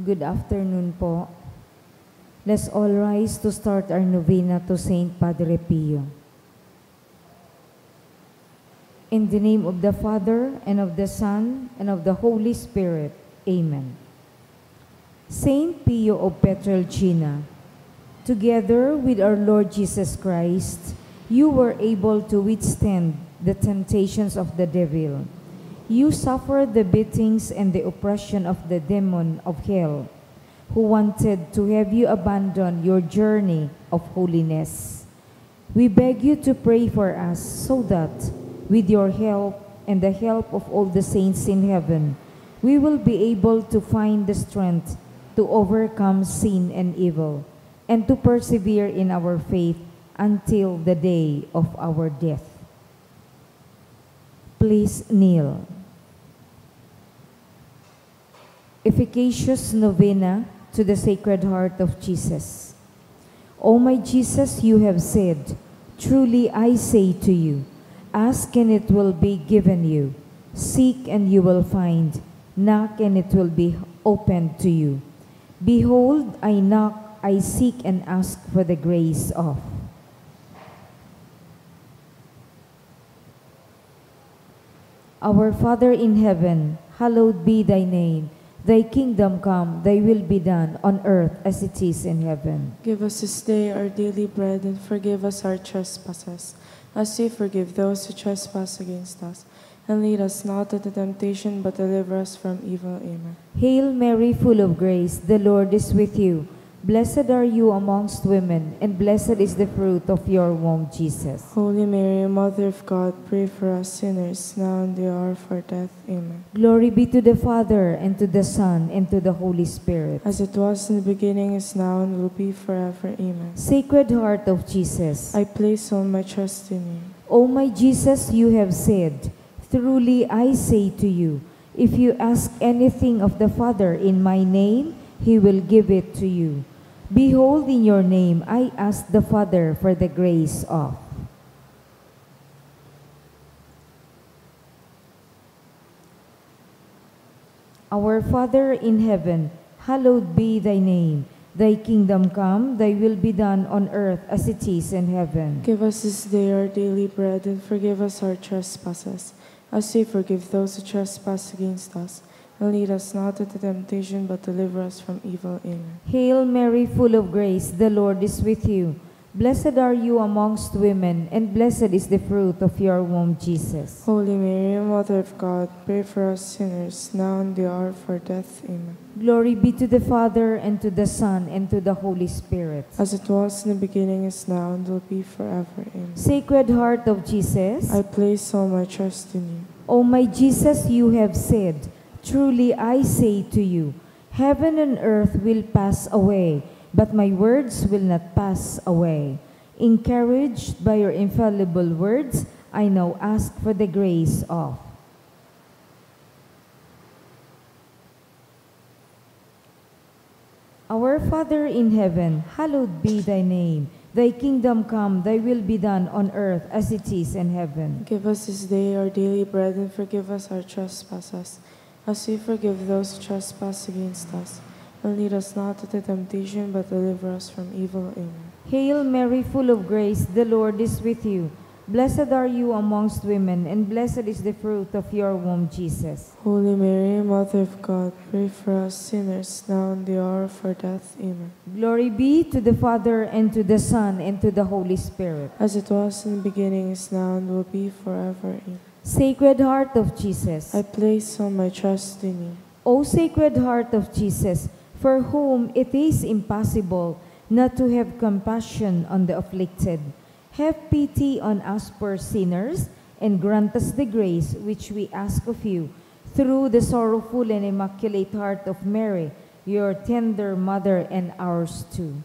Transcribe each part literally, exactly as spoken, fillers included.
Good afternoon po. Let's all rise to start our novena to Saint Padre Pio. In the name of the Father, and of the Son, and of the Holy Spirit. Amen. Saint Pio of Pietrelcina, together with our Lord Jesus Christ, you were able to withstand the temptations of the devil. You suffered the beatings and the oppression of the demon of hell, who wanted to have you abandon your journey of holiness. We beg you to pray for us so that, with your help and the help of all the saints in heaven, we will be able to find the strength to overcome sin and evil and to persevere in our faith until the day of our death. Please kneel. Efficacious Novena to the Sacred Heart of Jesus. O my Jesus, you have said, "Truly I say to you, ask and it will be given you, seek and you will find, knock and it will be opened to you. Behold, I knock, I seek and ask for the grace of." Our Father in heaven, hallowed be thy name. Thy kingdom come, thy will be done on earth as it is in heaven. Give us this day our daily bread, and forgive us our trespasses, as we forgive those who trespass against us. And lead us not into temptation, but deliver us from evil. Amen. Hail Mary, full of grace, the Lord is with you. Blessed are you amongst women, and blessed is the fruit of your womb, Jesus. Holy Mary, Mother of God, pray for us sinners, now and the hour of our death. Amen. Glory be to the Father, and to the Son, and to the Holy Spirit. As it was in the beginning, is now, and will be forever. Amen. Sacred Heart of Jesus. I place all my trust in you. O my Jesus, you have said, "Truly I say to you, if you ask anything of the Father in my name, he will give it to you." Behold, in your name I ask the Father for the grace of. Our Father in heaven, hallowed be thy name. Thy kingdom come, thy will be done on earth as it is in heaven. Give us this day our daily bread, and forgive us our trespasses, as we forgive those who trespass against us. And lead us not into temptation, but deliver us from evil. Amen. Hail Mary, full of grace, the Lord is with you. Blessed are you amongst women, and blessed is the fruit of your womb, Jesus. Holy Mary, Mother of God, pray for us sinners, now and the hour of our death. Amen. Glory be to the Father, and to the Son, and to the Holy Spirit. As it was in the beginning, is now, and will be forever. Amen. Sacred Heart of Jesus. I place all my trust in you. O my Jesus, you have said, "Truly I say to you, heaven and earth will pass away, but my words will not pass away." Encouraged by your infallible words, I now ask for the grace of. Our Father in heaven, hallowed be thy name. Thy kingdom come, thy will be done on earth as it is in heaven. Give us this day our daily bread, and forgive us our trespasses, as we forgive those who trespass against us. And lead us not into temptation, but deliver us from evil. Amen. Hail Mary, full of grace, the Lord is with you. Blessed are you amongst women, and blessed is the fruit of your womb, Jesus. Holy Mary, Mother of God, pray for us sinners, now and the hour of our death. Amen. Glory be to the Father, and to the Son, and to the Holy Spirit. As it was in the beginning, is now, and will be forever. Amen. Sacred Heart of Jesus. I place all my trust in you. O Sacred Heart of Jesus, for whom it is impossible not to have compassion on the afflicted, have pity on us poor sinners, and grant us the grace which we ask of you, through the sorrowful and immaculate heart of Mary, your tender mother and ours too.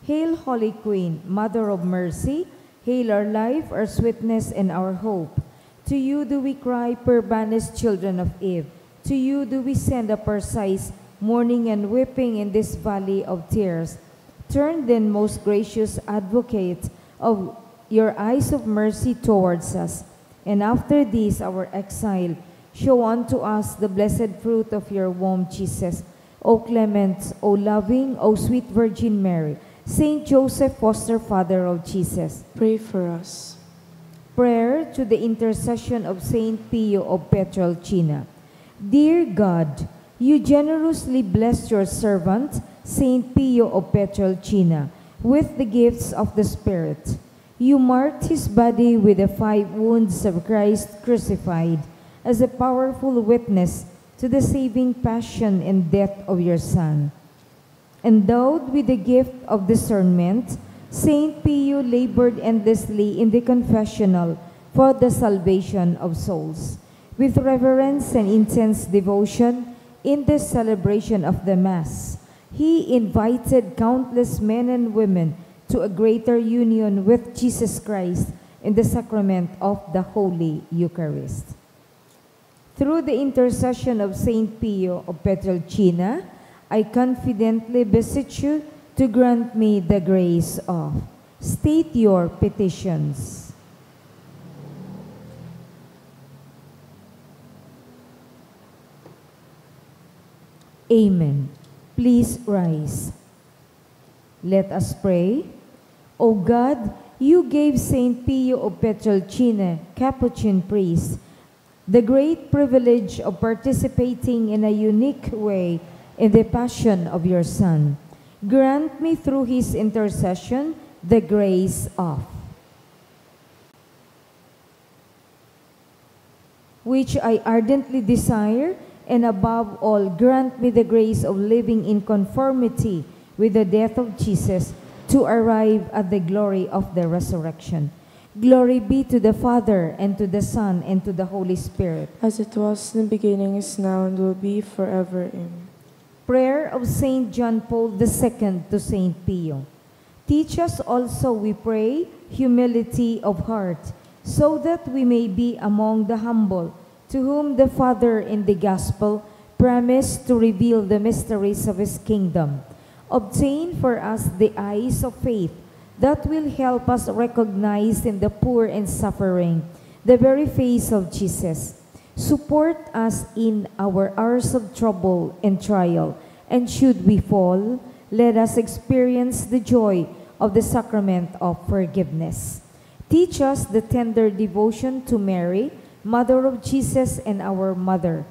Hail, Holy Queen, Mother of Mercy, hail our life, our sweetness, and our hope. To you do we cry, poor banished children of Eve. To you do we send up our sighs, mourning and weeping in this valley of tears. Turn then, most gracious Advocate, of your eyes of mercy towards us, and after this our exile, show unto us the blessed fruit of your womb, Jesus. O clement, O loving, O sweet Virgin Mary, Saint Joseph, foster father of Jesus. Pray for us. Prayer to the intercession of Saint Pio of Pietrelcina. Dear God, you generously blessed your servant, Saint Pio of Pietrelcina, with the gifts of the Spirit. You marked his body with the five wounds of Christ crucified as a powerful witness to the saving passion and death of your Son. Endowed with the gift of discernment, Saint Pio labored endlessly in the confessional for the salvation of souls. With reverence and intense devotion in the celebration of the Mass, he invited countless men and women to a greater union with Jesus Christ in the sacrament of the Holy Eucharist. Through the intercession of Saint Pio of Pietrelcina, I confidently beseech you to grant me the grace of. State your petitions. Amen. Please rise. Let us pray. O God, you gave Saint Pio of Pietrelcina, Capuchin priest, the great privilege of participating in a unique way in the passion of your Son. Grant me through his intercession the grace of. Which I ardently desire, and above all, grant me the grace of living in conformity with the death of Jesus to arrive at the glory of the resurrection. Glory be to the Father, and to the Son, and to the Holy Spirit. As it was in the beginning, is now, and will be forever. Amen. Prayer of Saint John Paul the Second to Saint Pio. Teach us also, we pray, humility of heart, so that we may be among the humble, to whom the Father in the Gospel promised to reveal the mysteries of his kingdom. Obtain for us the eyes of faith that will help us recognize in the poor and suffering the very face of Jesus. Support us in our hours of trouble and trial, and should we fall, let us experience the joy of the sacrament of forgiveness. Teach us the tender devotion to Mary, Mother of Jesus and our Mother.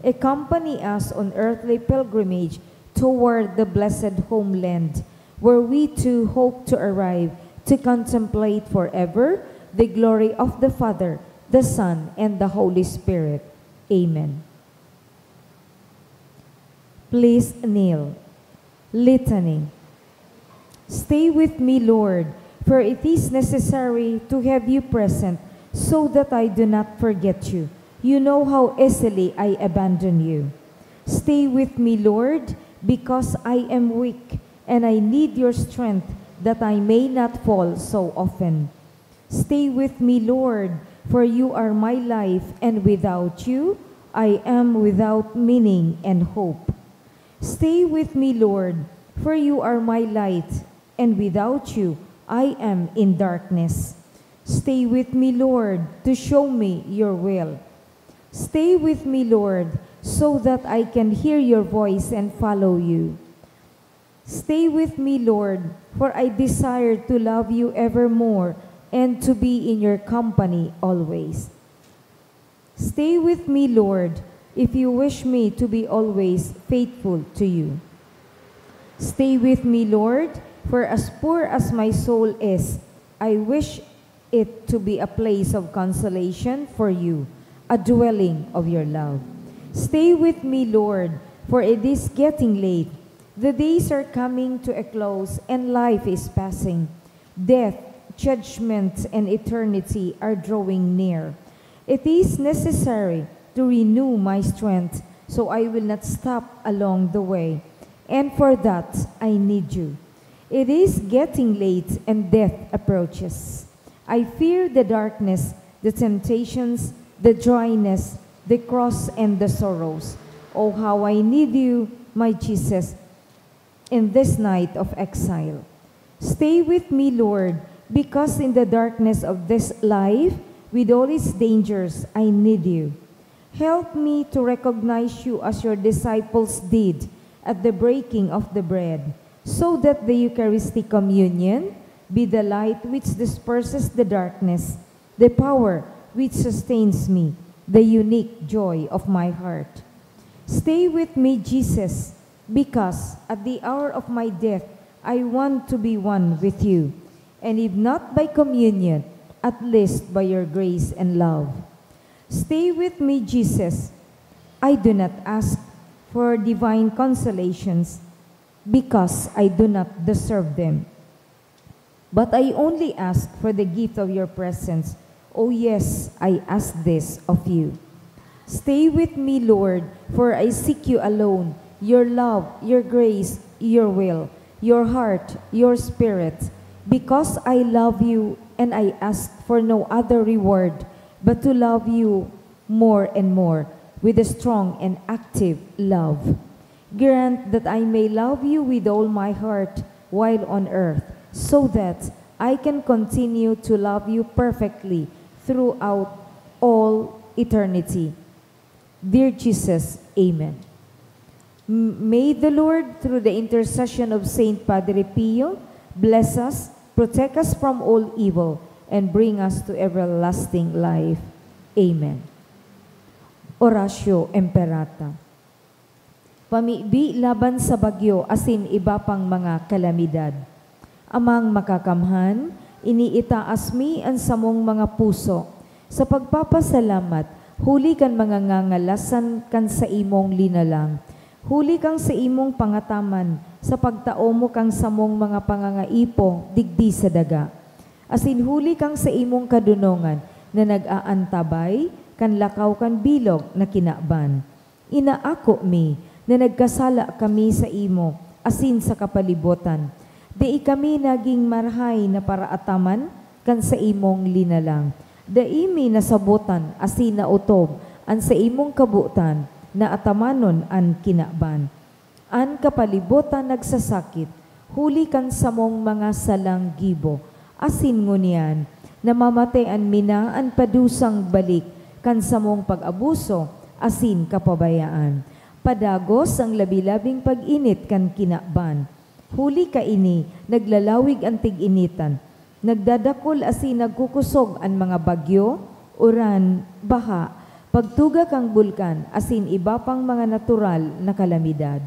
Accompany us on earthly pilgrimage toward the blessed homeland, where we too hope to arrive to contemplate forever the glory of the Father, the Son, and the Holy Spirit. Amen. Please kneel. Litany. Stay with me, Lord, for it is necessary to have you present so that I do not forget you. You know how easily I abandon you. Stay with me, Lord, because I am weak and I need your strength that I may not fall so often. Stay with me, Lord, for you are my life, and without you, I am without meaning and hope. Stay with me, Lord, for you are my light, and without you, I am in darkness. Stay with me, Lord, to show me your will. Stay with me, Lord, so that I can hear your voice and follow you. Stay with me, Lord, for I desire to love you evermore and to be in your company always. Stay with me, Lord, if you wish me to be always faithful to you. Stay with me, Lord, for as poor as my soul is, I wish it to be a place of consolation for you, a dwelling of your love. Stay with me, Lord, for it is getting late. The days are coming to a close and life is passing. Death, judgment, and eternity are drawing near. It is necessary to renew my strength, so I will not stop along the way. And for that, I need you. It is getting late and death approaches. I fear the darkness, the temptations, the dryness, the cross, and the sorrows. Oh, how I need you, my Jesus, in this night of exile. Stay with me, Lord, because in the darkness of this life, with all its dangers, I need you. Help me to recognize you as your disciples did, at the breaking of the bread, so that the Eucharistic communion be the light which disperses the darkness, the power which sustains me, the unique joy of my heart. Stay with me, Jesus, because at the hour of my death I want to be one with you, and if not by communion, at least by your grace and love. Stay with me, Jesus. I do not ask for divine consolations, because I do not deserve them. But I only ask for the gift of your presence. Oh yes, I ask this of you. Stay with me, Lord, for I seek you alone, your love, your grace, your will, your heart, your spirit. Because I love you and I ask for no other reward but to love you more and more with a strong and active love. Grant that I may love you with all my heart while on earth, so that I can continue to love you perfectly throughout all eternity. Dear Jesus, amen. M-, may the Lord, through the intercession of Saint Padre Pio, bless us, protect us from all evil, and bring us to everlasting life. Amen. Oratio Imperata. Pamibi laban sa bagyo asin iba pang mga kalamidad. Amang Makakamhan, iniitaas mi an samong mga puso sa pagpapasalamat huli kan mga ngangalasan kan saimong linalang, huli kan saimong pangataman sa pagtao mo kan samong mga pangangaipo digdi sa daga, asin huli kan saimong kadonongan na nag-aantabay kan lakaw kan bilog na kinaban. Inaako mi na nagkasala kami saimo asin sa kapalibotan. Dai kami nagin marahay na paraataman kan saimong linalang. Dai mi nasabotan asin naotob an saimong kabotan na atamanon an kinaban. An kapalibotan nagsasakit huli kan samong mga salang gibo, asin ngunyan, namamatean mi na an padusang balik kan samong pag-abuso asin kapabayaan. Padagos an labi-labing pag-init kan kinaban. Huli kaini, naglalawig an tig-initan. Nagdadakul asin nagkukosog an mga bagyo, uran, baha, pagtuga kan bulkan, asin iba pang mga natural na kalamidad.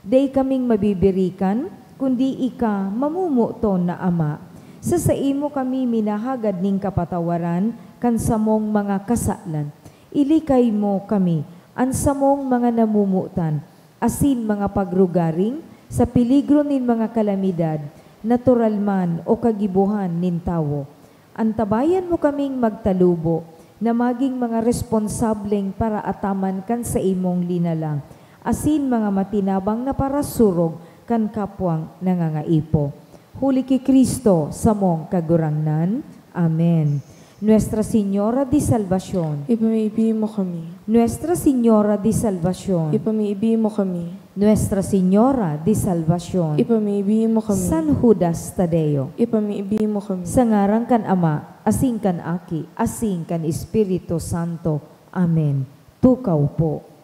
Dai kaming mabibirikan, kundi ika, mamomoton na Ama. Sa saimo kami minahagad nin kapatawaran kan samong mga kasalan. Ilikay mo kami, an samong mga namomotan, asin mga pagrugaring sa peligro nin mga kalamidad, natural man o kagibohan nin tawo. Antabayan mo kaming magtalubo na magin mga responsableng paraataman kan saimong linalang, asin mga matinabang na parasurog kan kapwang nangangaipo. Huli ki Cristo, samong Kagurangnan. Amen. Nuestra Señora de Salvacion. Ipamibi mo kami. Nuestra Señora de Salvacion. Ipamibi mo kami. Nuestra Señora de Salvacion. Ipamibi mo kami. San Judas Tadeo. Ipamibi mo kami. Sa ngaran kan Ama, asin kan Aki, asin kan Espiritu Santo. Amen. Tukaw po.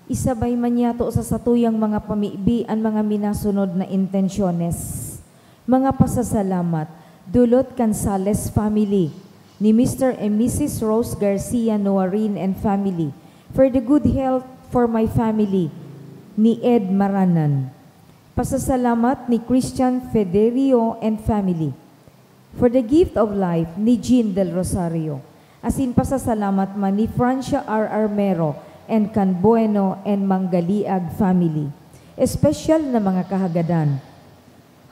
Isabay man yato sa satuyang mga pamibi an mga minasunod na intensyones. Mga pasasalamat, dulot kan Sales family, ni Mister and Missus Rose Garcia Noarin and family, for the good health for my family, ni Ed Maranan. Pasasalamat ni Christian Federio and family, for the gift of life ni Jean Del Rosario. Asin pasasalamat man ni Francia R. Armero and kan Bueno and Manggaliag family. Espesyal na mga kahagadan.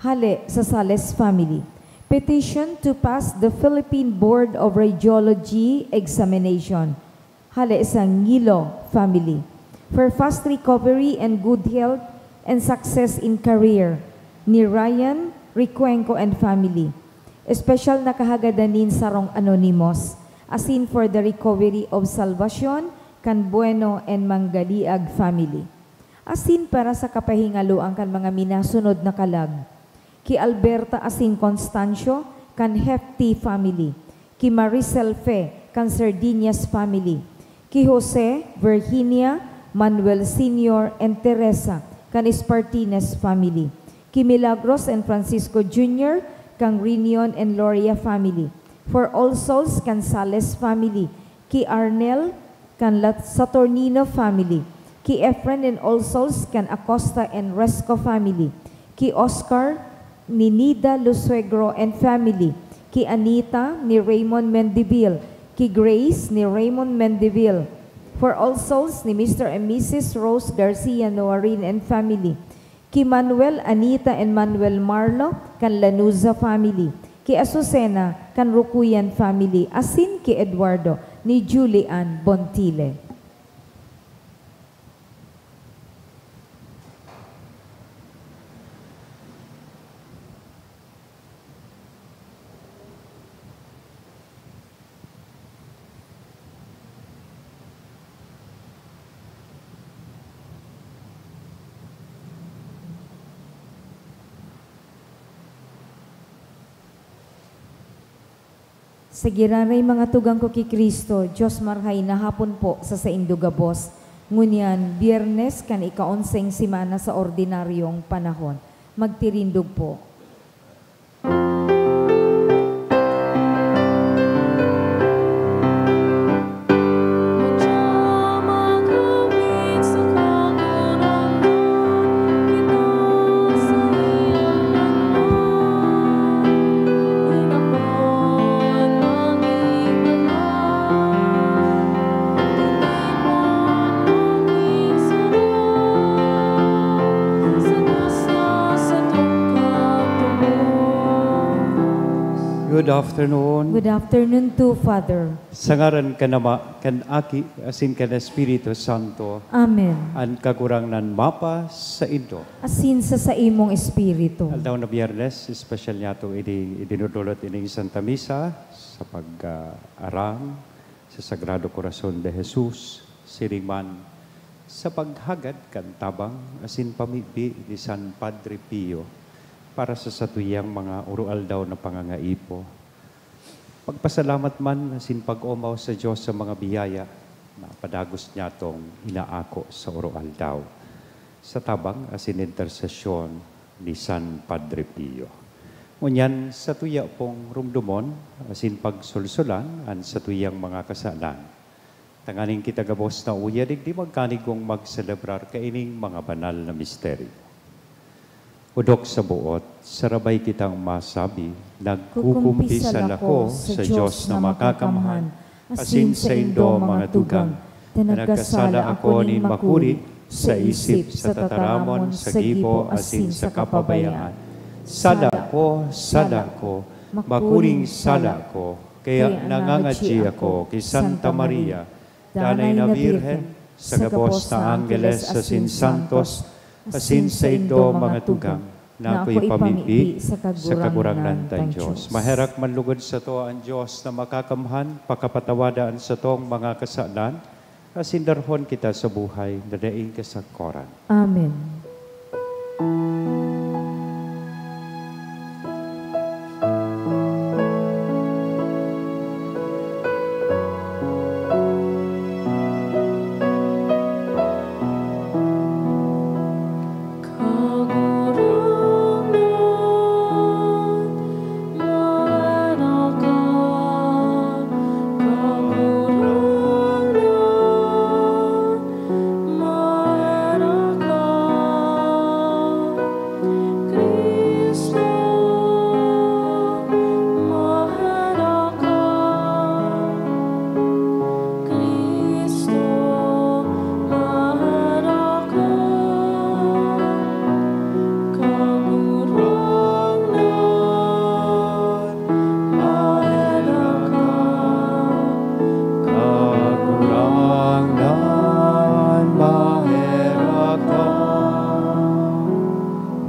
Hale sa Sales family. Petition to pass the Philippine Board of Radiology examination. Hale sa Ngilo family. For fast recovery and good health and success in career ni Ryan Recuenco and family. Special na kahagadan nin sarong anonymous, asin for the recovery of Salvacion kan Bueno and Manggaliag family. Asin para sa kapahingaloan kan mga minasunod na kalag, ki Alberta asin Constancio kan Hefty family, ki Maricel Fe kan Sardiñas family, ki Jose, Virginia, Manuel Senior, and Teresa kan Espartines family, ki Milagros and Francisco Junior kan Reunion and Loria family, for all souls kan Sales family, ki Arnel kan La Saturnino family, ki Efren and all souls kan Acosta and Resco family, ki Oscar ni Nida Lusuegro and family, ki Anita ni Raymond Mendivil, ki Grace ni Raymond Mendivil, for all souls ni Mister and Missus Rose Garcia Noarin and family, ki Manuel, Anita, and Manuel Marlo kan Lanuza family, ki Azucena kan Rukuyan family, asin ki Eduardo ni Julie Ann Bontile. Sa giraray mga tugang ko ki Cristo, Dios marhay na hapon po sa saindo gabos. Ngunyan, Biyernes kan ika-onseng semana sa ordinaryong panahon. Magtirindog po. Good afternoon. Good afternoon too, Father. Sa ngaran kan Ama, kan Aki, asin kan Espiritu Santo. Amen. An Kagurangnan mapa saindo. Asin sa saimong espiritu. Aldaw na Biyernes, espesyal niyato ini, idinudulot ining Santa Misa sa pag-, ah, aram sa Sagrado Corazon de Jesus, siring man sa paghagad kan tabang asin pamibi ni San Padre Pio para sa satuyang mga oro-aldaw na pangangaipo. Pagpasalamat man asin pag-omaw sa Dios sa mga biyaya na padagos niyatong inaako sa oro-aldaw, sa tabang asin intersesyon ni San Padre Pio. Ngunyan, satuya pong rumdomon asin pagsolsolan an satuyang mga kasalan, tanganing kita gabos na uya digdi magkanigong magselebrar kaining mga banal na misteryo. Odok sa boot, sarabay kitang masabi, nagkukumpisal ako sa Dios na makakamhan, asin saindo, mga tugang, na nagkasala ako nin makuri sa isip, sa tataramon, sa gibo, asin sa kapabayaan. Sala ko, sala ko, makuring sala ko, kaya nangangadyi ako ki Santa Maria, Danay na Birhen, sa gabos na anggeles asin santos, asin saindo, mga tugang, na ako ipamibi sa Kagurangnan tang Dios. Maherak man lugod sato an Dios na makakamhan, pakapatawada an satong mga kasalan, asin darhon kita sa buhay na daing kasakoran. Amen.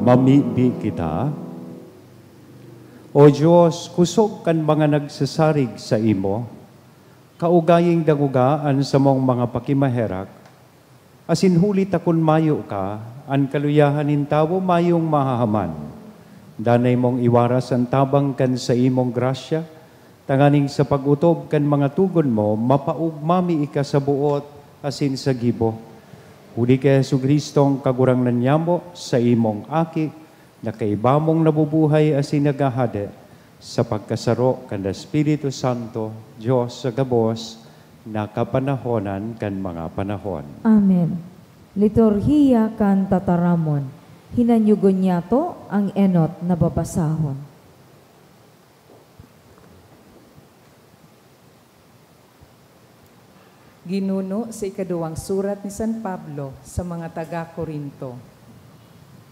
Mamibi kita. O Dios, kusog kan mga nagsasarig saimo, kaugaying dangoga an samong mga pakimaherak, asin huli ta kun mayo ka, an kaluyahan nin tawo mayong mahahaman. Danay mong iwaras an tabang kan saimong grasya, tanganing sa pag-otob kan mga togon mo, mapaogma mi ika sa boot asin sa gibo. Huli ki Jesu-Cristong Kagurangnan nyamo, saimong Aki, na kaiba mong nabubuhay asin naghahade sa pagkasaro kan Espiritu Santo, Dios sa gabos na kapanahonan kan mga panahon. Amen. Liturhiya kan Tataramon. Hinanyugon niyato ang enot na babasahon. Ginuno sa ikaduwang surat ni San Pablo sa mga taga Corinto.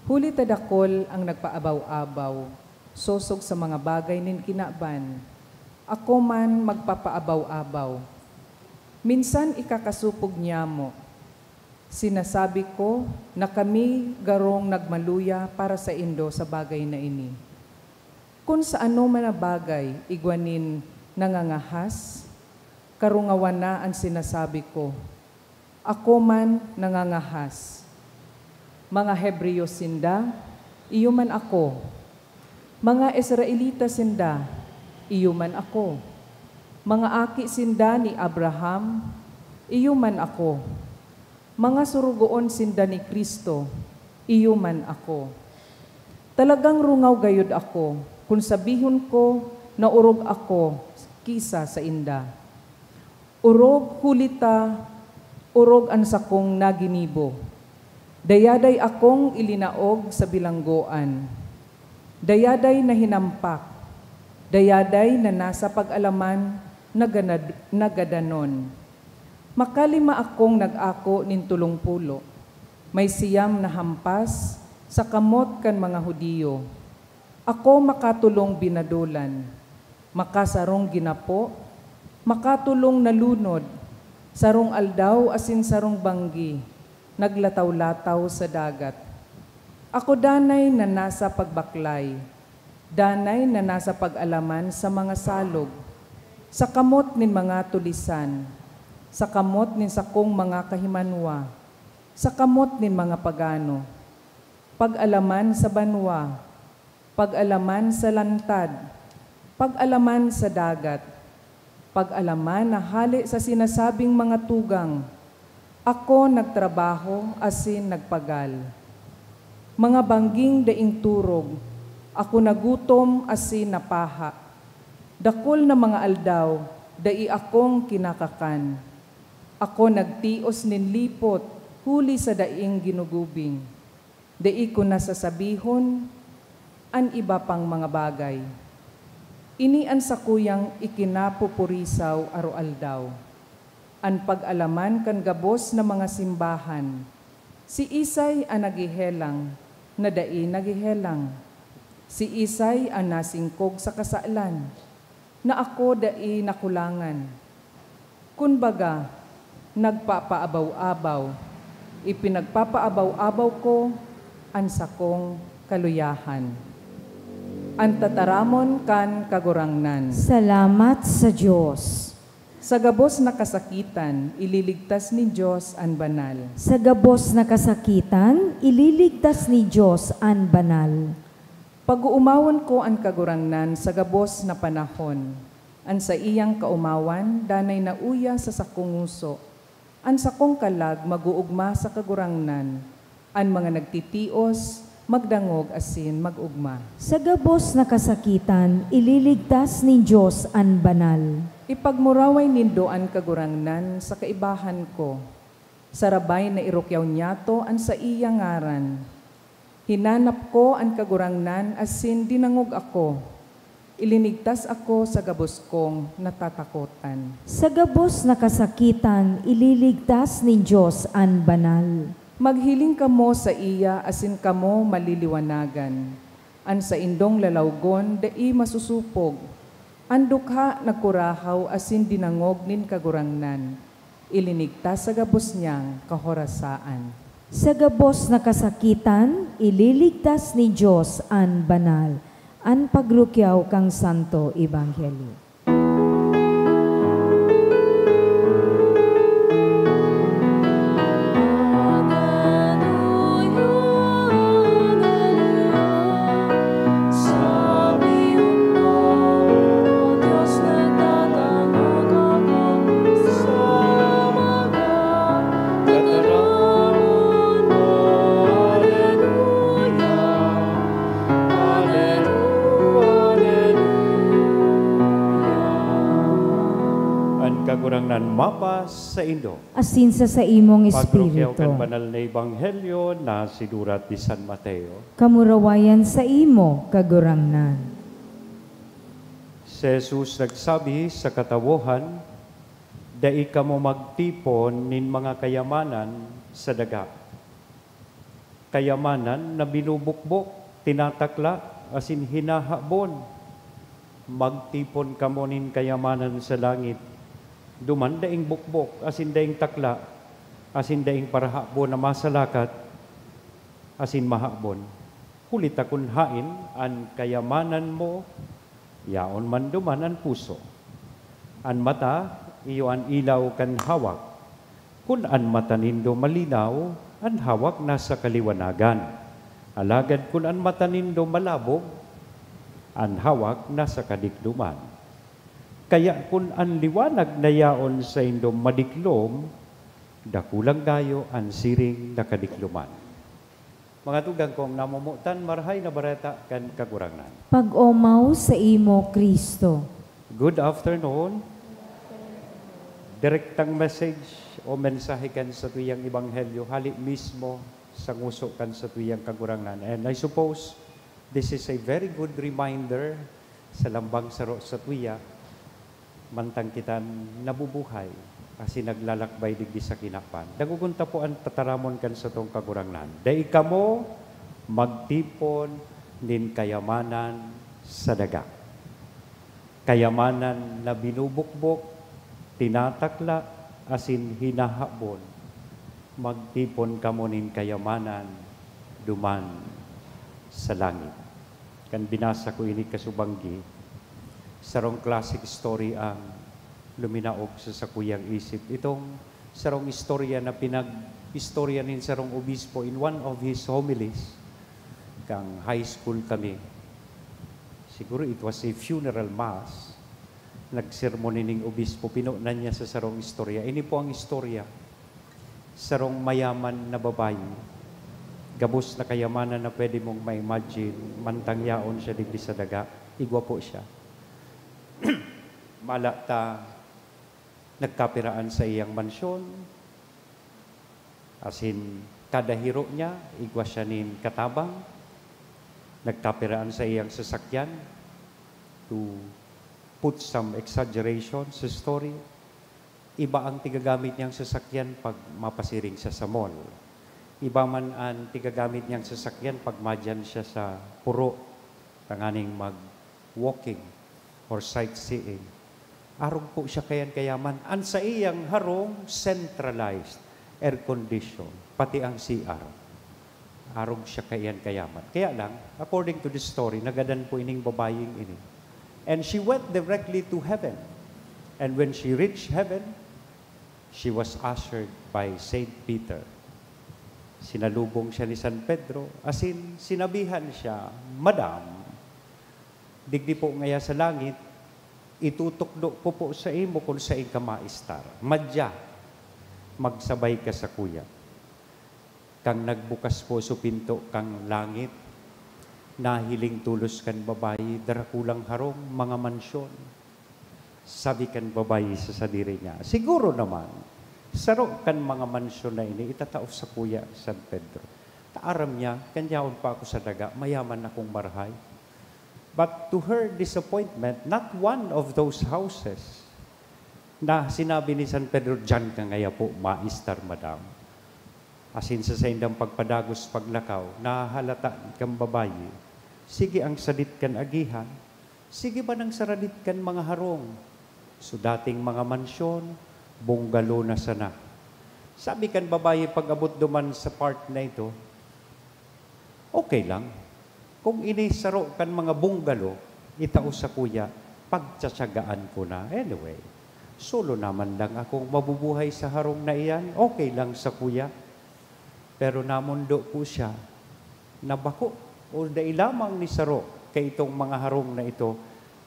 Huli ta dakul ang nagpaabaw-abaw sosog sa mga bagay nin kinaban, ako man magpapaabaw-abaw. Minsan ikakasopog nyamo, sinasabi ko na kami garong nagmaluya para saindo sa bagay na ini. Kun sa anoman na bagay igwa nin nangangahas, karungawan na an sinasabi ko, ako man nangangahas. Mga Hebreyo sinda, iyo man ako. Mga Israelita sinda, iyo man ako. Mga aki sinda ni Abraham, iyo man ako. Mga sorogoon sinda ni Cristo, iyo man ako. Talagang rungaw gayod ako kun sabihon ko na orog ako ki sa sainda. Orog, huli ta orog an sakong naginibo. Dayaday akong ilinaog sa bilanggoan. Dayaday na hinampak. Dayaday na nasa pag-alaman na ganad-, na gadanon. Makalima akong nag-ako nin tolong polo. May siyam na hampas sa kamot kan mga Judio. Ako makatolong binadolan, makasarong ginapo, makatolong nalunod, sarong aldaw asin sarong banggi, naglataw-lataw sa dagat. Ako danay na nasa pagbaklay, danay na nasa pag-alaman sa mga salog, sa kamot nin mga tulisan, sa kamot nin sakong mga kahimanwa, sa kamot nin mga pagano. Pag-alaman sa banwa, pag-alaman sa lantad, pag-alaman sa dagat, pag-alaman na hale sa sinasabing mga tugang, ako nagtrabaho asin nagpagal. Mga bangging daing turog, ako nagutom asin napaha. Dakul na mga aldaw, dai akong kinakakan. Ako nagtios nin lipot huli sa daing ginugubing. Dai ko na sasabihon an iba pang mga bagay. Ini an sakuyang ikinapupurisaw aroaldaw, an pag-alaman kan gabos na mga simbahan. Siisay an naghehelang na dai naghehelang? Siisay an nasingkog sa kasalan na ako dai nakulangan? Kun baga, nagpapaabaw-abaw, ipinagpapaabaw-abaw ko an sakong kaluyahan. An tataramon kan Kagurangnan. Salamat sa Dios. Sa gabos na kasakitan, ililigtas nin Dios an banal. Sa gabos na kasakitan, ililigtas nin Dios an banal. Pag-oomawon ko an Kagurangnan sa gabos na panahon. An saiyang kaomawan danay nauya sa sakong ngoso. An sakong kalag mag-oogma sa Kagurangnan. An mga nagtitios, magdangog asin mag-ogma. Sa gabos na kasakitan, ililigtas nin Dios an banal. Ipagmuraway nindo an Kagurangnan sa kaibahan ko. Sarabay na irukyaw niyato an saiyang ngaran. Hinanap ko an Kagurangnan asin dinangog ako. Ilinigtas ako sa gabos kong natatakotan. Sa gabos na kasakitan, ililigtas nin Dios an banal. Maghiling kamo saiya asin kamo maliliwanagan. An saindong lalawgon dai masusupog. An dukha nagkurahaw asin dinangog nin Kagurangnan. Ilinigtas sa gabos niyang kahorasaan. Sa gabos na kasakitan, ililigtas ni Dios an banal. An pagrukyaw kan Santo Ebanghelyo. An Kagurangnan mapasaindo. Asin sa saimong Pagrukyaw kan espiritu. Banal na Ebanghelyo na sinurat ni San Mateo. Kamurawayan saimo, Kagurangnan. Si Jesus nagsabi sa katawohan, "Dai kamo magtipon nin mga kayamanan sa daga, kayamanan na binubukbok, tinatakla, asin hinahabon. Magtipon kamo nin kayamanan sa langit. Duman daing bukbok, asin daing takla, asin daing parahabon na masalakat, asin mahabon. Huli ta kun haen an kayamanan mo, yaon man duman an puso. An mata, iyo an ilaw kan hawak. Kun an mata nindo malinaw, an hawak nasa kaliwanagan. Alagad kun an mata nindo malabog, an hawak nasa kadikloman. Kaya kun an liwanag na yaon saindo madiklom, dakulang gayo an siring na kadikloman." Mga tugang kong namomotan, Marahay na Bareta kan Kagurangnan. Pag-omaw saimo, Cristo. Good afternoon. Direktang message o mensahe kan satuyang ebanghelyo, hali mismo sa ngoso kan satuyang Kagurangnan. And I suppose this is a very good reminder sa lambang saro satuya, mantang kita nabubuhay asin naglalakbay digdi sa kinaban. Dangogon ta po an tataramon kan satong Kagurangnan. Dai kamo magtipon nin kayamanan sa daga, kayamanan na binubukbok, tinatakla, asin hinahabon. Magtipon kamo nin kayamanan duman sa langit. Kan binasa ko ini kasubanggi, sarong classic story ang luminaog sa sakuyang isip. Itong sarong istorya na pinag-istorya nin sarong obispo in one of his homilies, kan high school kami. Siguro it was a funeral mass. Nagsermon ining obispo, pinonan niya sa sarong istorya. Ini po ang istorya. Sarong mayaman na babayi, gabos na kayamanan na pwede mong ma-imagine, mantang yaon siya digdi sa daga, igwa po siya. Mala ta, nagkapiraan sa iyang mansyon, asin kada hiro niya, igwa siya nin katabang. Nagkapiraan sa iyang sasakyan, to put some exaggeration sa story. Iba ang tigagamit niyang sasakyan pag mapasiring siya sa mall. Iba man an tigagamit niyang sasakyan pag madyan siya sa puro, tanganing mag-walking or sightseeing. Arog po siya kaiyan kayaman. An saiyang harong, centralized, air condition, pati ang C R. Arog siya kaiyan kayaman. Kaya lang, according to the story, nagadan po ining babaying ini. And she went directly to heaven. And when she reached heaven, she was ushered by Saint Peter. Sinalubong siya ni San Pedro, asin sinabihan siya, "Madam, digdi po ngaya sa langit, itutukdo ko po saimo kun saen ka maestar. Madya, magsabay ka sakuya." Kan nagbukas po so pinto kan langit, nahiling tolos kan babayi, darakulang harong, mga mansyon. Sabi kan babayi sa sadiri niya, "Siguro naman, saro kan mga mansyon na ini itatao sakuya, San Pedro. Ta aram niya, kan yaon pa ako sa daga, mayaman akong marahay." But to her disappointment, not one of those houses na sinabi ni San Pedro, "Diyan ka ngaya po, maestar, madam." Asin sa saindang pagpadagos paglakaw, nahahalata kan babayi, sige ang sadit kan agihan, sige man ang saradit kan mga harong. So, dating mga mansyon, bungalow na sana. Sabi kan babayi pag-abot duman sa part na ito, "Okay lang. Kung ini saro kan mga bungalow, itao sakuya, pagtsatsagaan ko na. Anyway, solo naman lang akong mabubuhay sa harong na iyan, okay lang sakuya." Pero namondo po siya na bako o dai lamang ni saro kaitong mga harong na ito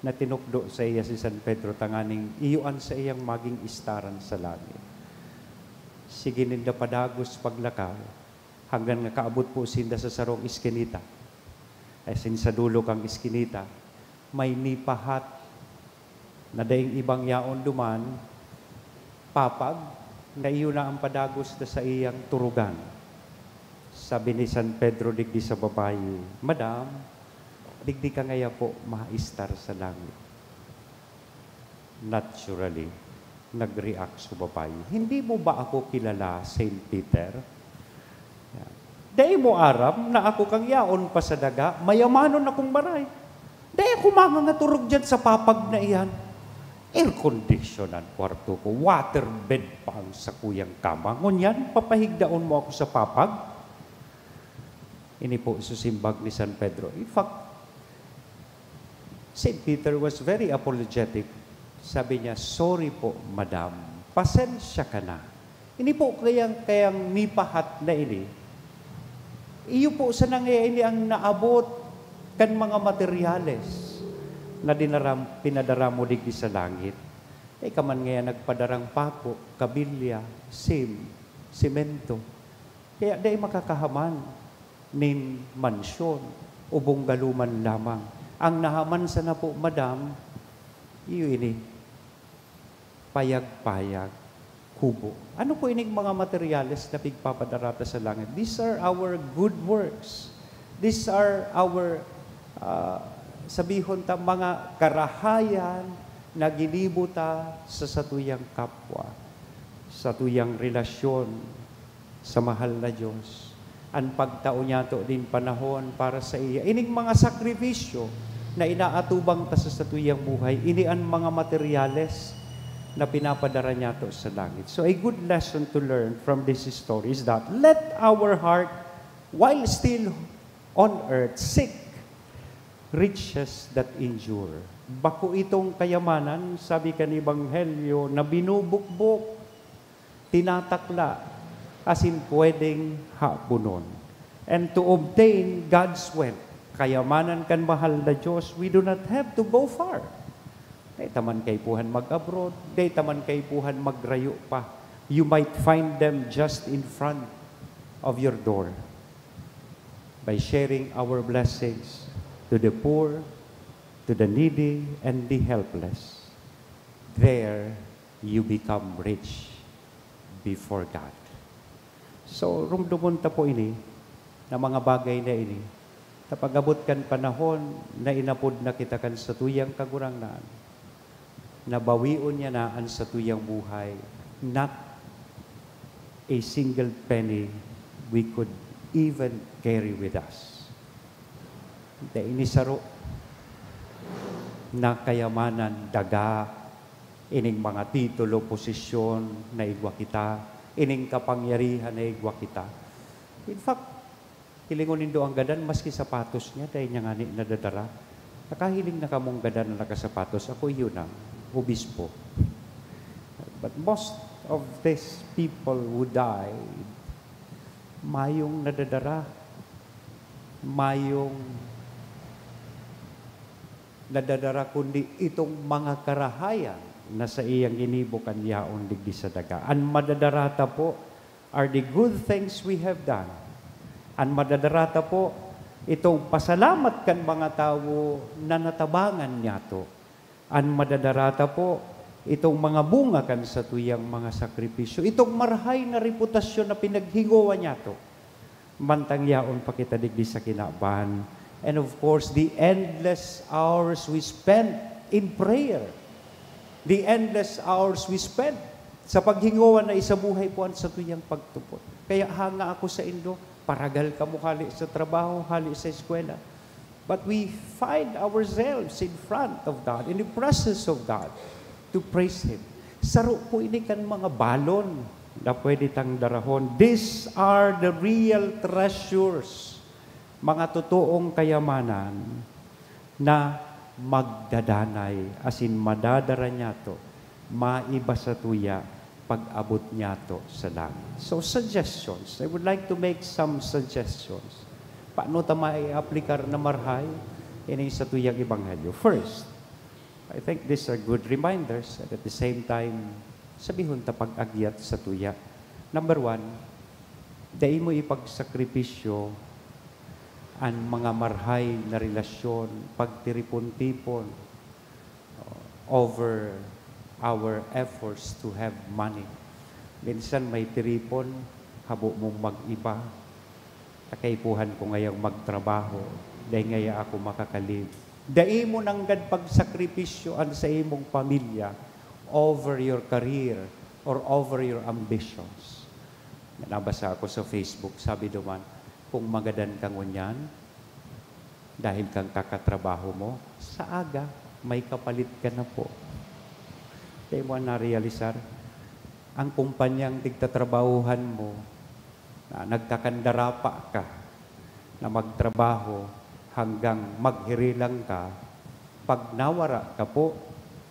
na tinukdo saiya si San Pedro tanganing iyo an saiyang maging istaran sa langit. Sige ninda padagos paglakaw hanggang nakaabot po sinda sa sarong eskinita. Asin sa dulo kan eskinita, may nipahat na daing ibang yaon duman, papag, na iyo na an padagos na saiyang turugan. Sabi ni San Pedro digdi sa babayi, "Madam, digdi ka ngaya po maistar sa langit." Naturally, nag-react so babayi, "Hindi mo ba ako kilala, Saint Peter? Dai mo aram na ako kan yaon pa sa daga, mayamanon akong baray. Dai ako mangangaturog diyan sa papag na iyan. Air condition an kwarto ko, water bed pa an sakuyang kama. Ngunyan, papahigdaon mo ako sa papag?" Ini po so simbag ni San Pedro. In fact, Saint Peter was very apologetic. Sabi niya, "Sorry po, madam. Pasensya ka na." Ini po kayang, kayang nipahat na ini, iyo po sana ngaya ini ang naabot kan mga materyales na dinaram-, pinadara mo digdi sa langit. Dai ka man ngaya nagpadarang pako, kabilya, sim, semento. Kaya dai makakahaman nin mansyon o bungalow man lamang. Ang nahaman sana po, madam, iyo ini, payag-payag, kubo. Ano po ining mga materyales na pigpapadara ta sa langit? These are our good works. These are our, ah, sabihon ta, mga karahayan na ginibo ta sa satuyang kapwa, satuyang relasyon sa mahal na Dios. An pagtao niyato nin panahon para saiya, ining mga sakripisyo na inaatubang ta sa satuyang buhay, ini an mga materyales na pinapadara niyato sa langit. So, a good lesson to learn from this story is that let our heart, while still on earth, seek riches that endure. Bako itong kayamanan, sabi kan Ebanghelyo, na binubukbok, tinatakla, asin pwedeng haponon. And to obtain God's wealth, kayamanan kan mahal na Dios, we do not have to go far. Dai ta man kaipuhan mag-abroad, dai ta man kaipuhan magrayo pa. You might find them just in front of your door. By sharing our blessings to the poor, to the needy, and the helpless, there you become rich before God. So, rumdomon ta po ini, na mga bagay na ini, na pag-abot kan panahon na inapod na kita kan satuyang Kagurangnan, na bawion niya na an satuyang buhay, not a single penny we could even carry with us. Dai ini saro na kayamanan, daga, ining mga titulo, posisyon na igwa kita, ining kapangyarihan na igwa kita. In fact, hilingon nindo ang gadan, maski sapatos niya, dai niya ngani nadadara. Nakahiling na kamong gadan na nakasapatos, ako iyo nang obispo. But most of these people who died, mayong nadadara, mayong nadadara, kundi itong mga karahayan na saiyang ginibo kan yaon digdi sa daga. An madadara ta po are the good things we have done. An madadara ta po, itong pasalamat kan mga tawo na natabangan niyato. An madadara ta po, itong mga bunga kan satuyang mga sakripisyo, itong marahay na reputasyon na pinaghingowa niyato. Mantang yaon pa kita digdi sa kinaban. And of course, the endless hours we spend in prayer. The endless hours we spend sa paghingowa na isabuhay po an satuyang pagtubod. Kaya hanga ako saindo, paragal kamo hali sa trabaho, hali sa eskwela. But we find ourselves in front of God, in the presence of God, to praise Him. Saro po ini kan mga balon na pwede tang darahon. These are the real treasures, mga totoong kayamanan na magdadanay, asin madadara niyato, maiba sa tuya, pag-abot niyato sa langit. So, suggestions. I would like to make some suggestions. Paano ta maiaplikar na marhay ini sa tuyang ebanghelyo? First, I think these are good reminders, and at the same time, sabihon ta pag-agyat sa tuya. Number one, dai mo ipagsakripisyo an mga marhay na relasyon, pagtiripon-tipon, over our efforts to have money. Minsan may tiripon, habo mong mag-iba, "Kaipuhan ko ngayang magtrabaho, dai ngaya ako makaka-live." Dai mo nanggad pagsakripisyo an sa imong pamilya over your career or over your ambitions. Nabasa ako sa Facebook, sabi duman, "Kung magadan ka ngunyan, dahil kang kakatrabaho mo, sa aga, may kapalit ka na po." Dai mo narealisar, ang kumpanyang tigtatrabahuhan mo, na nagkakandarapa ka na magtrabaho hanggang maghirilang ka, pag nawara ka po,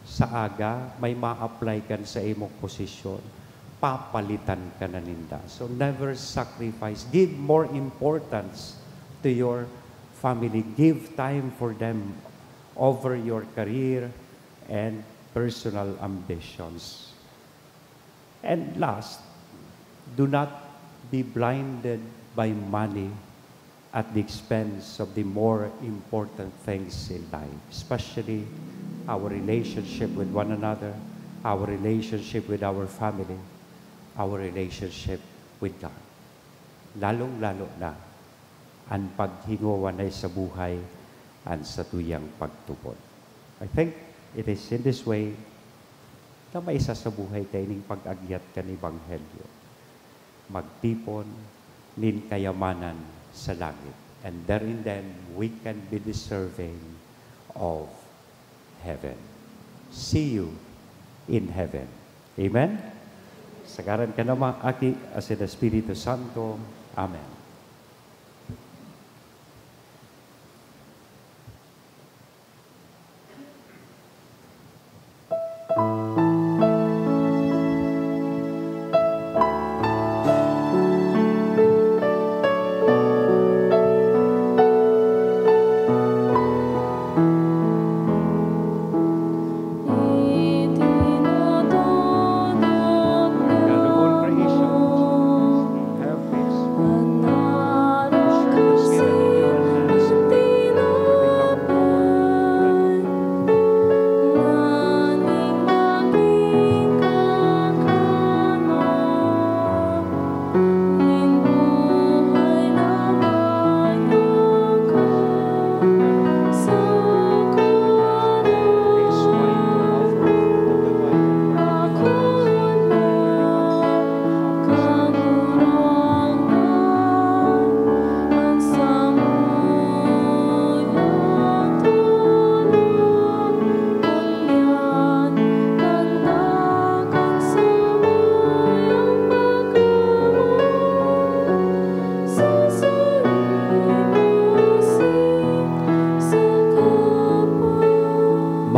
sa aga, may ma-apply kan sa imong posisyon, papalitan ka na ninda. So, never sacrifice. Give more importance to your family. Give time for them over your career and personal ambitions. And last, do not be blinded by money at the expense of the more important things in life, especially our relationship with one another, our relationship with our family, our relationship with God. Lalong-lalo na an paghingowa na sa buhay, an satuyang pagtubod. I think it is in this way na maisasabuhay ta ining pag-agyat kan Ebanghelyo. Magtipon nin kayamanan sa langit. And there in them, we can be deserving of heaven. See you in heaven. Amen? Sa ngaran kan Ama, Aki, asin Espiritu Santo. Amen.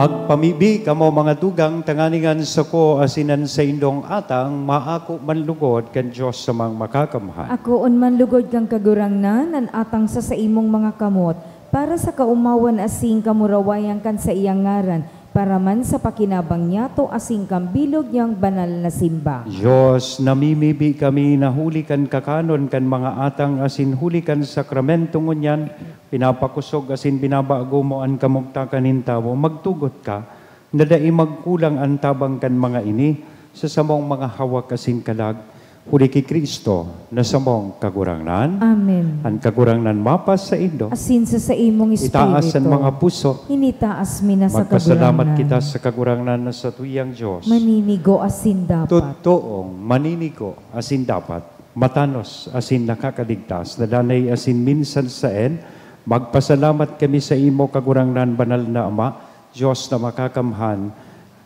Magpamibi kamo, mga tugang, tanganing an sako asin an saindong atang maako man lugod kan Dios Amang Makakamhan. Akoon man lugod kan Kagurangnan an atang sa saimong mga kamot, para sa kaomawan asin kamurawayan kan saiyang ngaran, para man sa pakinabang niyato asin kan bilog niyang banal na simba. Dios, namimibi kami na huli kan kakanon kan mga atang asin huli kan sakramento ngunyan, pinapakosog asin binabago mo an kamugtakan nin tawo. Magtugot ka na dai magkulang an tabang kan mga ini sa samong mga hawak asin kalag, huli ki Cristo na samong Kagurangnan. Amen. An Kagurangnan mapasaindo. Asin sa saimong espiritu. Itaas an mga puso. Initaas mi na sa Kagurangnan. Magpasalamat kita sa Kagurangnan na satuyang Dios. Maninigo asin dapat. Totoong maninigo asin dapat, matanos asin nakakaligtas, na danay asin minsan saen, magpasalamat kami saimo, Kagurangnan, banal na Ama, Dios na makakamhan,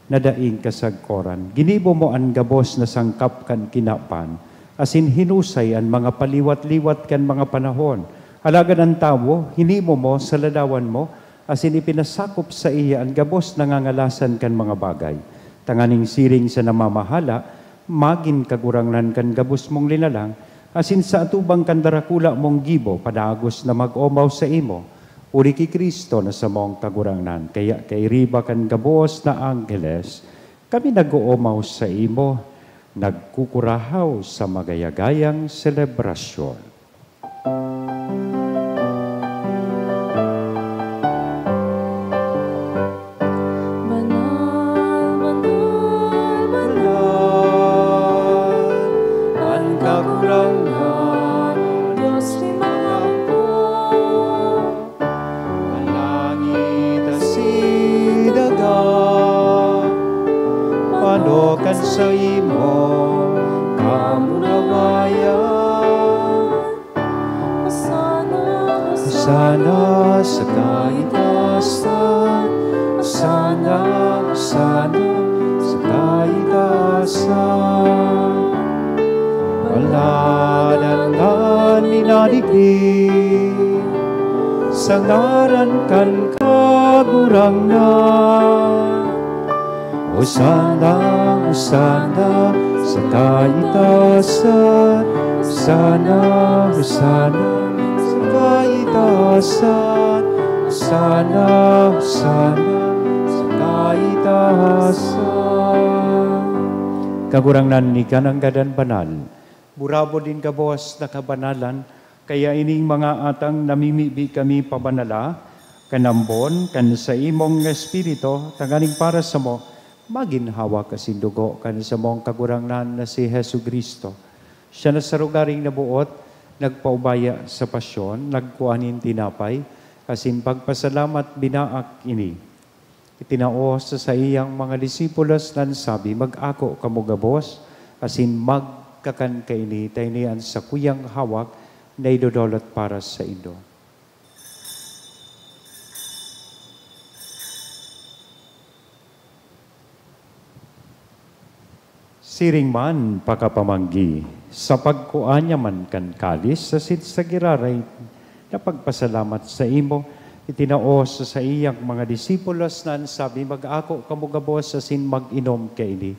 na daing kasagkoran. Ginibo mo an gabos na sangkap kan kinaban, asin hinusay an mga paliwat-liwat kan mga panahon. Alagad an tawo, hinibo mo sa ladawan mo, asin ipinasakop saiya an gabos na ngangalasan kan mga bagay, tanganing siring sa namamahala, magin kagurangnan kan gabos mong linalang, asin sa atubang kan darakula mong gibo, padagos na mag-omaw saimo, huli ki Cristo na samong Kagurangnan. Kaya kairiba kan gabos na angheles, kami nag-oomaw saimo, nagkukurahaw sa magayagayang selebrasyon. Banal, banal, banal, an Kagurangnan, Dios nin mga hukbo. An langit asin daga, pano kan saimong kamurawayan. Hosana, Hosana sa kaitaasan, Hosana, Hosana sa kaitaasan. Banal an ngan minadigdi sa ngaran kan Kagurangnan. Hosana, Hosana sa kaitaasan, Hosana, Hosana sa kaitaasan, Hosana, Hosana sa kaitaasan. Kagurangnan, ika nanggad an banal. Burabod nin gabos na kabanalan, kaya ining mga atang namimibi kami pabanala kan ambon kan saimong Espiritu, tanganing para samo magin hawak asin dugo kan samong Kagurangnan na si Jesu-Cristo. Siya na sa rogaring naboot, nagpaubaya sa pasyon, nagkua nin tinapay, asin pagpasalamat, binaak ini. Itinao sa saiyang mga disipulos na nagsabi, "Mag-ako kamo gabos, asin magkakan kaini, ta ini an sakuyang hawak na idodolot para saindo." Siring man, pakapamanggi, sa pagkua niya man kan kalis asin sa giraray na pagpasalamat saimo, itinao sa saiyang mga disipulos na nagsabi, "Mag-ako kamo gabos asin mag-inom kaini.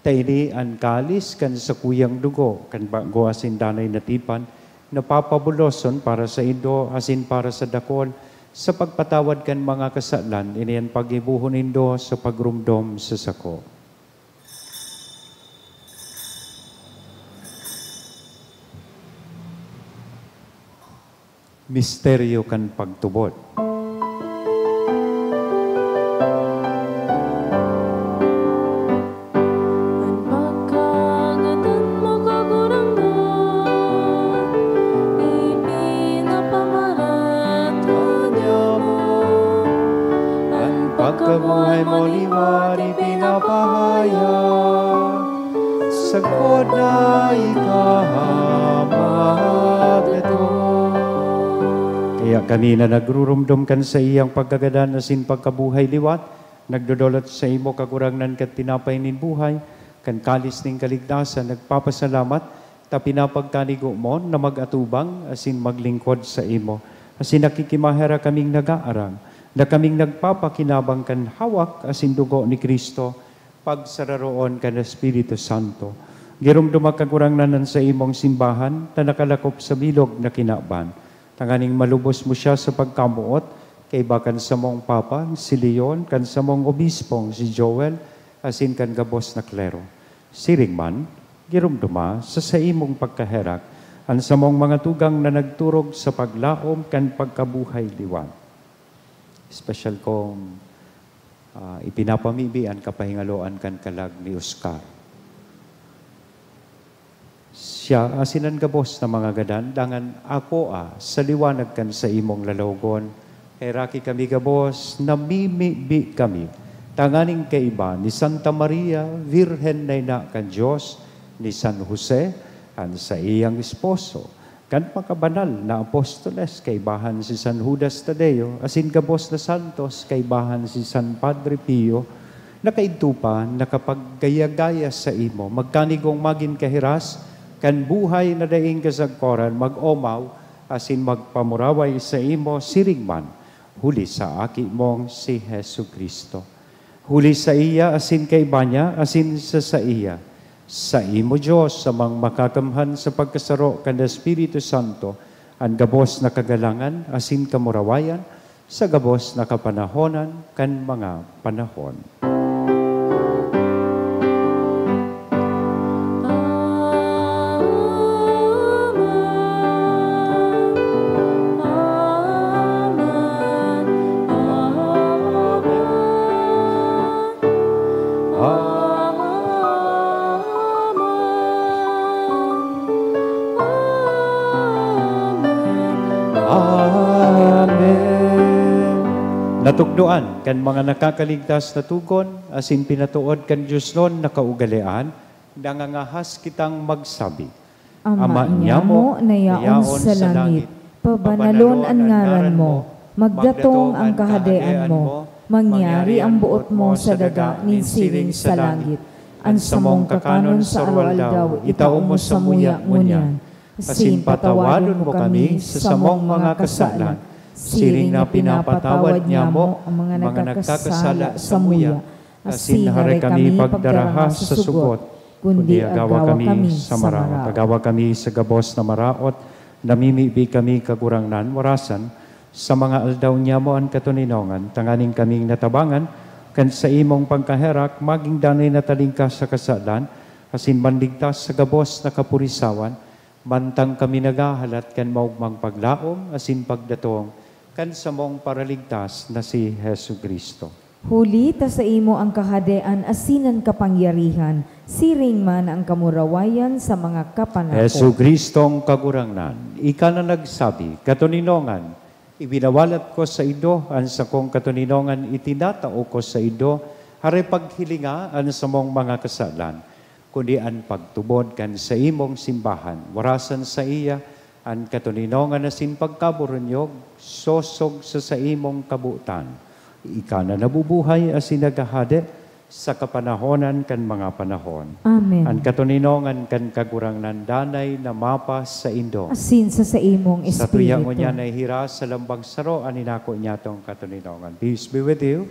Ta ini an kalis kan sakuyang dugo, kan bago asin danay na tipan, na papabuloson para saindo asin para sa dakul, sa pagpatawad kan mga kasalan. Ini an paggibohon nindo sa pagromdom sa sako." Misteryo kan pagtubod. An pagkagadan mo, Kagurangnan, ipinapamarataya mo. An pagkabuhay mo liwat ipinapahayag, sagkod na ika magdatong. Kaya kami na nagruromdom kan saiyang pagkagadan asin pagkabuhay liwat, nagdodolot saimo, Kagurangnan, kan tinapay nin buhay, kan kalis nin kaligtasan, nagpapasalamat, ta pinapagkanigo mo na mag-atubang asin maglingkod saimo. Asin nakikimaherak kaming nag-aarang, na kaming nagpapakinabang kan hawak asin dugo ni Cristo, pagsararoon kan Espiritu Santo. Giromdoma, Kagurangnan, an saimong simbahan, ta nakalakop sa bilog na kinaban, tanganing malubos mo siya sa pagkamoot, kaiba kan samong Papa, si Leon, kan samong Obispong, si Joel, asin kan gabos na klero. Siring man, giromdoma sa saimong pagkaherak an samong mga tugang na nagturog sa paglaom kan pagkabuhay liwat. Espesyal kong, ah, ipinapamibi an kapahingaloan kan kalag ni Oscar. Siya asin an gabos na mga gadan, dangan akoa sa liwanag kan saimong lalawogon. Heraki kami gabos, namimibi kami, tanganing kaiba ni Santa Maria, Birhen na ina kan Dios, ni San Jose, an saiyang esposo, kan mga banal na apostoles, kaibahan si San Judas Tadeo, asin gabos na santos, kaibahan si San Padre Pio, Nakaidto pa, nakapaggaya-gaya saimo, magkanigong magin kahiras kan buhay na daing kasagkoran, mag-omaw asin magpamuraway saimo siring man, huli sa Aki mong si Jesu-Cristo. Huli saiya asin kaiba niya asin sa saiya, saimo, Dios, Amang Makakamhan, sa pagkasaro kan Espiritu Santo, an gabos na kagalangan asin kamurawayan, sa gabos na kapanahonan kan mga panahon. Amen. Natukdoan kan mga nakakaligtas na tugon asin pinatood kan diosnon na kaugalean, nangangahas kitang magsabi, Ama Ama niamo niamo na yaon na yaon sa sa langit, langit, pabanalon pabanalon an an ngaran ngaran mo, mo, magdatong magdatong ang an kahadean kahadean mo, mo, mangyari ang boot mo sa daga nin siring sa langit. An samong kakanon sa aroaldaw, itao mo samuya ngunyan. Asin patawadon mo kami sa samong mga kasalan, siring na pinapatawad niamo ang mga nagkakasala samuya, asin hare kami pagdaraha sa sugot, kundi agawa kami sa maraot. Agawa kami sa gabos na maraot, namimibi kami, Kagurangnan, warasan, sa mga aldaw niamo an katoninongan, tanganing kaming natabangan kan saimong pagkaherak, maging danay na talingkas sa kasalan, asin manligtas sa gabos na kapurisawan, mantang kami naghahalat kan maogmang paglaom asin pagdatong kan samong Paraligtas na si Jesu-Cristo. Huli ta saimo an kahadean asin an kapangyarihan, siring man an kamurawayan sa mga kapanahon. Jesu-Cristong Kagurangnan, ika na nagsabi, "Katoninongan, ibinawalat ko saindo, an sakong katoninongan itinatao ko saindo, hare paghilinga an samong mga kasalan, kundi an pagtubod kan saimong simbahan, warasan saiya an katoninongan asin pagkaboronyog, sosog sa saimong kabotan. Ika na nabubuhay asin naghahade sa kapanahonan kan mga panahon." Amen. An katoninongan kan Kagurangnan danay na mapasaindo. Asin sa saimong Sa tuya espiritu. Ngunyan na hiras sa lambang saro an inako niyatong katoninongan. Peace be with you.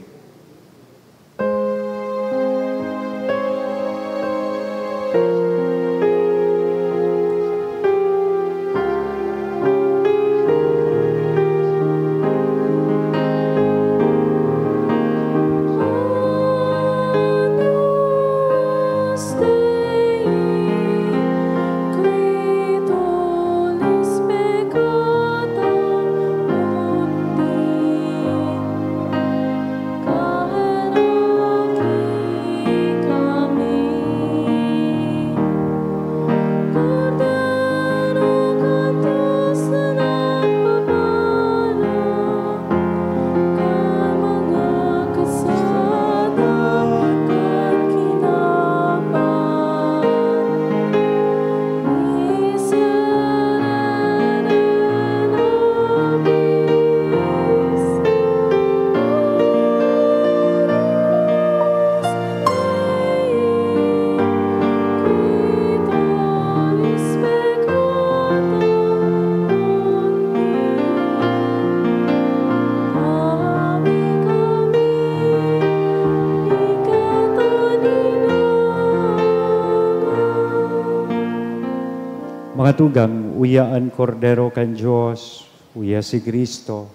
Mga tugang, uya an Kordero kan Dios, uya si Cristo,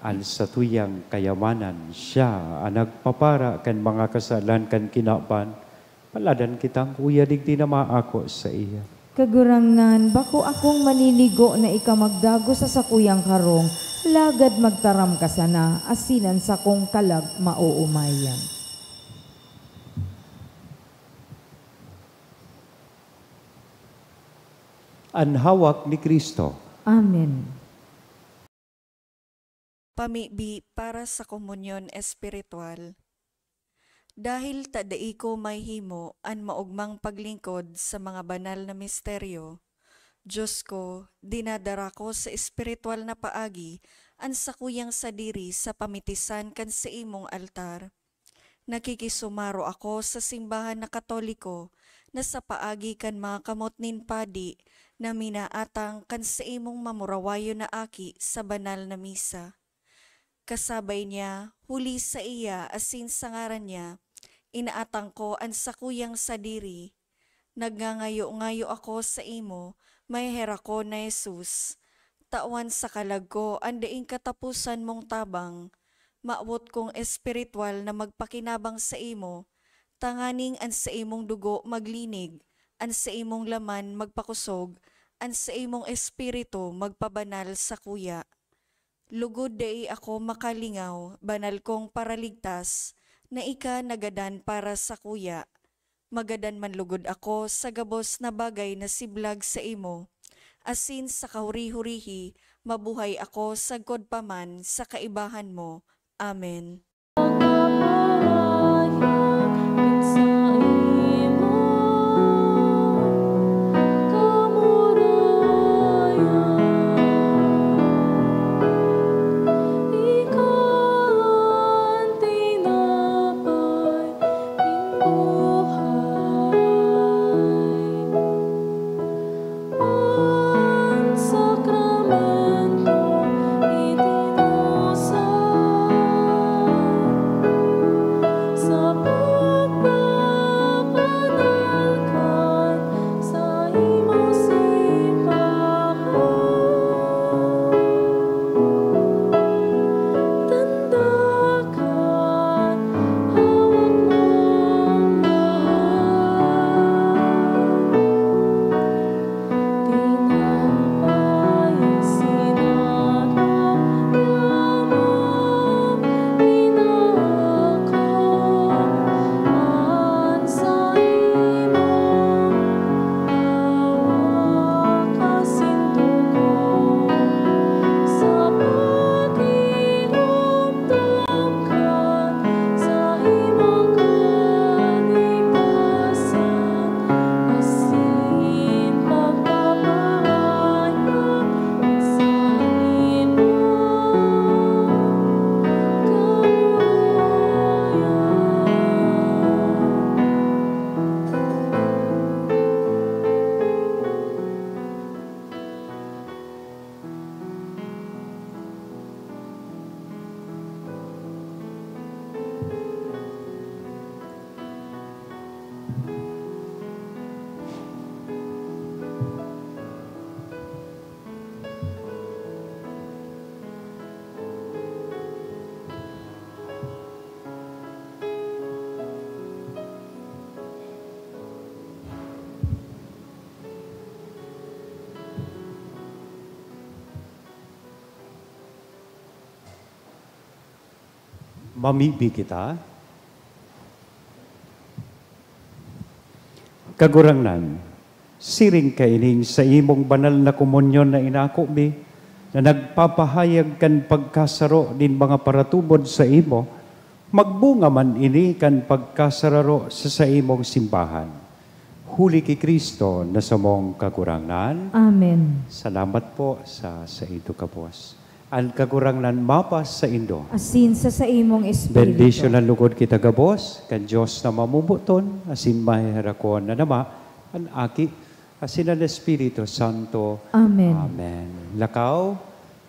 an satuyang kayamanan. Siya an nagpapara kan mga kasalan kan kinaban. Paladan kitang uya digdi na maako saiya. Kagurangnan, bako akong maninigo na ika magdagos sa sakuyang harong, lagad magtaram ka sana, asin an sakong kalag maoomayan. An hawak ni Cristo. Amen. Pamibi para sa komunyon espiritual. Dahil ta dai ko mahihimo an maogmang paglingkod sa mga banal na misteryo, Dios ko, dinadara ko sa espiritual na paagi an sakuyang sadiri sa pamitisan kan saimong altar. Nakikisumaro ako sa simbahan na Katoliko na sa paagi kan mga kamot nin padi na minaatang kan saimong mamurawayon na aki sa banal na misa. Kasabay niya, huli sa iya asin sa ngaran niya, inaatang ko an sakuyang sadiri. Nagngangayo-ngayo ako saimo, maheherakon na Jesus, tawan sa kalag ko an daing kataposan mong tabang. Mawot kong espiritual na magpakinabang saimo, tanganing an saimong dugo maglinig, an saimong laman magpakosog, an saimong espiritu magpabanal sakuya. Lugod dai ako makalingaw, banal kong Paraligtas, na ika nagadan para sakuya. Magadan man lugod ako sa gabos na bagay na siblag saimo, asin sa kahuri-hurihi mabuhay ako sagkod pa man sa kaibahan mo. Amen. An sakramentong itinusay sa pagpapanal kan saimong simbahan. Tanda kan hawak mong mahal. Tinapay, sinadya mo, inaako an saimong hawak asin dugo sa pag-inom. Tangka sa imong kaligtasan, asin pagpapahayag sa imong kamurayan. Mamibi kita. Kagurangnan, siring kaining saimong banal na komunyon na inako mi, na nagpapahayag kan pagkasaro nin mga paratubod saimo, magbunga man ini kan pagkasararo sa saimong simbahan. Huli ki Cristo na samong Kagurangnan. Amen. Salamat po sa saindo gabos. An Kagurangnan mapasaindo. Asin sa saimong espiritu. Bendisyonan lugod kita gabos kan Dios na mamomoton asin maheherakon na Ama, an Aki, asin an Espiritu Santo. Amen. Amen. Lakaw,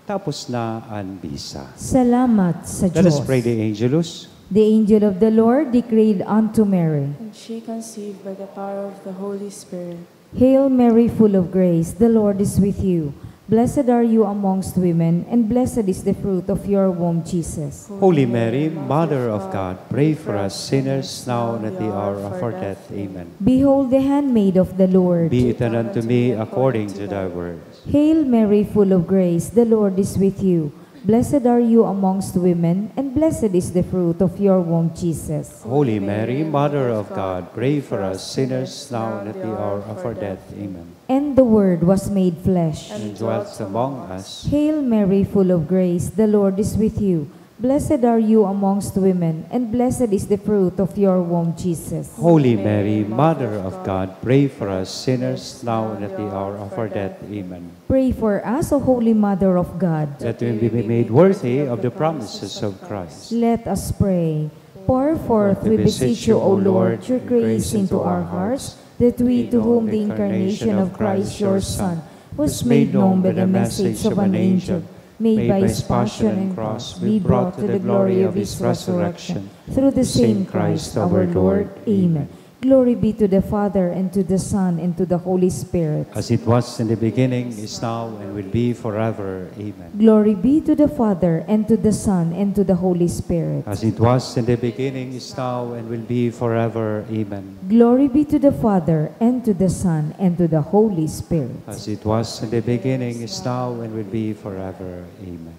tapos na an misa. Salamat sa Let us Dios. Pray the Angelus. The angel of the Lord decreed unto Mary. And she conceived by the power of the Holy Spirit. Hail Mary, full of grace, the Lord is with you. Blessed are you amongst women, and blessed is the fruit of your womb, Jesus. Holy Mary, Mother of God, pray for us sinners now and at the hour of our death. Amen. Behold the handmaid of the Lord. Be it done unto me according to thy word. Hail Mary, full of grace, the Lord is with you. Blessed are you amongst women, and blessed is the fruit of your womb, Jesus. Holy Mary, Mother of God, pray for us sinners now and at the hour of our death. Amen. And the Word was made flesh. And dwelt among us. Hail Mary, full of grace, the Lord is with you. Blessed are you amongst women, and blessed is the fruit of your womb, Jesus. Holy Mary, Mother of God, pray for us sinners now and at the hour of our death. Amen. Pray for us, O Holy Mother of God. That we may be made worthy of the promises of Christ. Let us pray. Pour forth, we beseech you, O Lord, your grace into our hearts, that we, to whom the incarnation of Christ your Son was made known by the message of an angel, may by his passion and cross be brought to the glory of his resurrection, through the same Christ our Lord. Amen. Glory be to the Father, and to the Son, and to the Holy Spirit. As it was in the beginning, is now, and will be forever. Amen. Glory be to the Father, and to the Son, and to the Holy Spirit. As it was in the beginning, is now, and will be forever. Amen. Glory be to the Father, and to the Son, and to the Holy Spirit. As it was in the beginning, is now, and will be forever. Amen.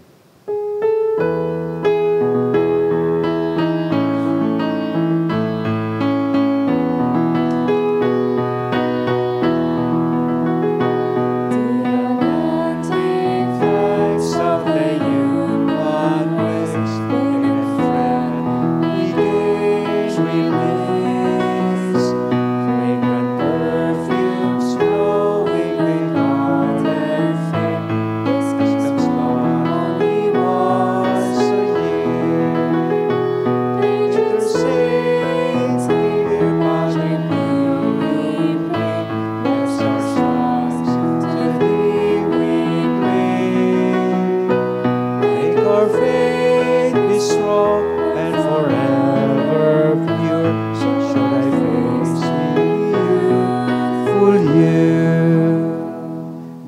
Make our faith be strong and forever pure. So shall thy face be beautiful you.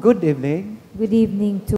Good evening. Good evening to